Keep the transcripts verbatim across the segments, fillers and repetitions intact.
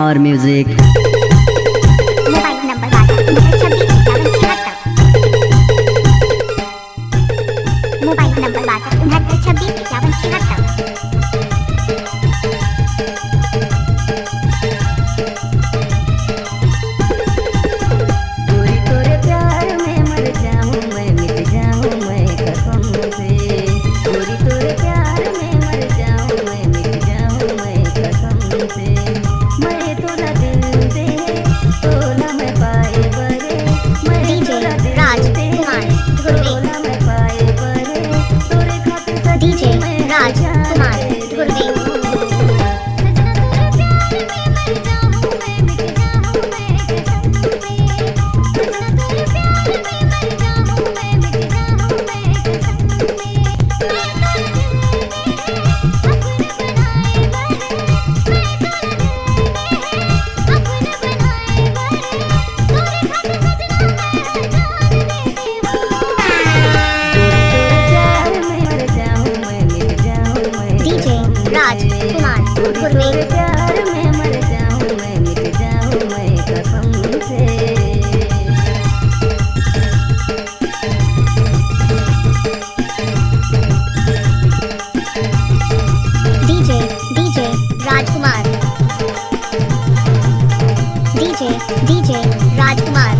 और music। Mobile number बासठ उनहत्तर छब्बीस इक्यावन छिहत्तर। मोबाइल नंबर बासठ उनहत्तर छब्बीस इक्यावन छिहत्तर। गोरी तोरे प्यार में मर जाऊं मैं, मिट जाऊं मैं कसम से। गोरी तोरे प्यार में मर जाऊं मैं, मिट जाऊं मैं कसम से। मैं तोला दिल दे, तोला मैं पाए बरे। मैं DJ तोला दिल राज दे, कुमार धुर्वे। तोला मैं पाए बरे। तोरे खातिर DJ सजनी मैं राज जान कुमार दे धुर्वे। दूं। DJ Raj Kumar Dhurve. DJ, DJ राजकुमार। DJ, DJ राजकुमार।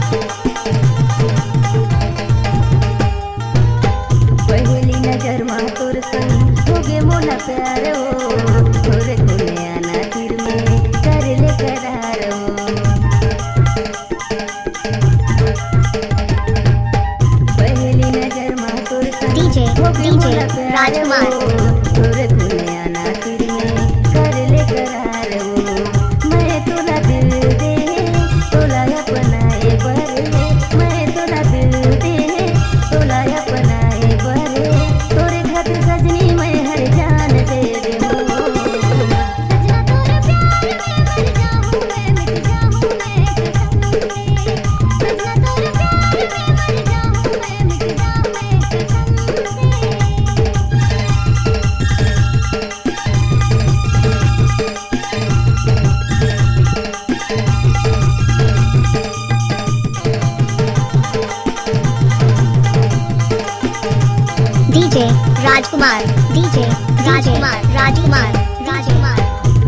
पहली नजर मा तोर संग होगे मोला प्यार ओ, तोर खुले आना तीर में कर ले करार ओ। पहली नजर मा तोर संग DJ, होगे DJ मोला प्यार राजकुमार। ओ, तोर खुले आना तीर में कर ले करार ओ। मैं तोला दिल दे, तोला अपनाए बरे। मैं तोला दिल दे, तोला अपनाए बरे। तोरे खातिर सजनी मैं हर जान दे देहूं। सजना तोरे प्यार में मर जाऊं मैं, मिट जाऊं मैं कसम से। सजना तोरे प्यार में मर जाऊं मैं, मिट जाऊं मैं कसम से। DJ राजकुमार, DJ राजकुमार, राजकुमार, राजकुमार।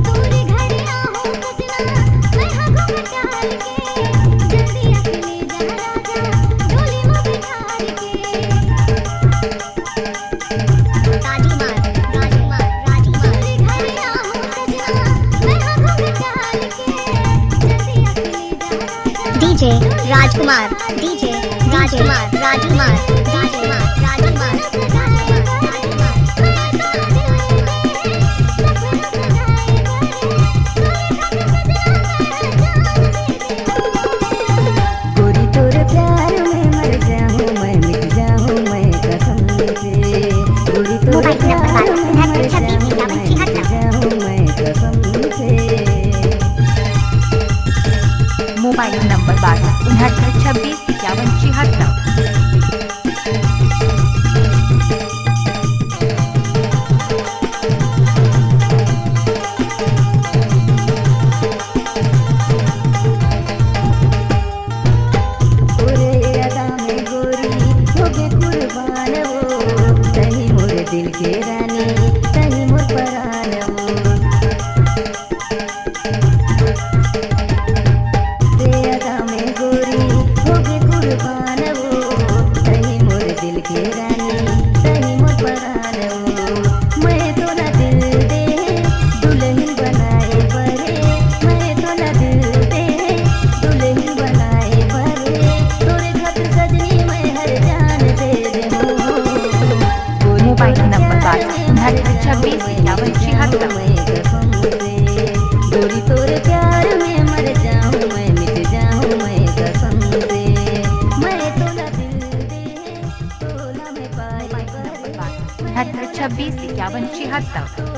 तोरे घरे आहो सजना, मैं हा घूंघट डाल के, जल्दी अकेले जा राजा, डोली में बिठार के। राजकुमार, राजकुमार, राजकुमार। DJ राजकुमार, DJ राजकुमार, राजकुमार, राजकुमार, राजकुमार। गोरी तोर प्यार में मर जाऊं मैं, मिट जाऊं मैं कसम से। गोरी तोर मोबाइल नंबर प्यार में मर बासठ उनहत्तर छब्बीस इक्यावन छिहत्तर। जाऊं मैं कसम से। मोबाइल नंबर बासठ उनहत्तर छब्बीस इक्यावन छिहत्तर। तोरे अदा में गोरी होगे कुर्बान ओ, तही मोर दिल के रानी, तही मोर परान ओ। तोरे अदा में गोरी होगे कुर्बान ओ, तही मोर दिल के रानी, तही मोर परान ओ। मैं तोला दिल दे दुल्हन बनाए बरे, मैं तोला दिल दे दुल्हन बनाए बरे। तोरे खातिर सजनी मैं हर जान दे देहूं। मोबाइल नंबर बासठ उनहत्तर छब्बीस इक्यावन छिहत्तर। गोरी तोरे प्यार में मर जाऊं मैं, मिट जाऊं मैं कसम से। मैं तोला दिल दे, तोला मैं पाए बरे। उनहत्तर छब्बीस इक्यावन छिहत्तर।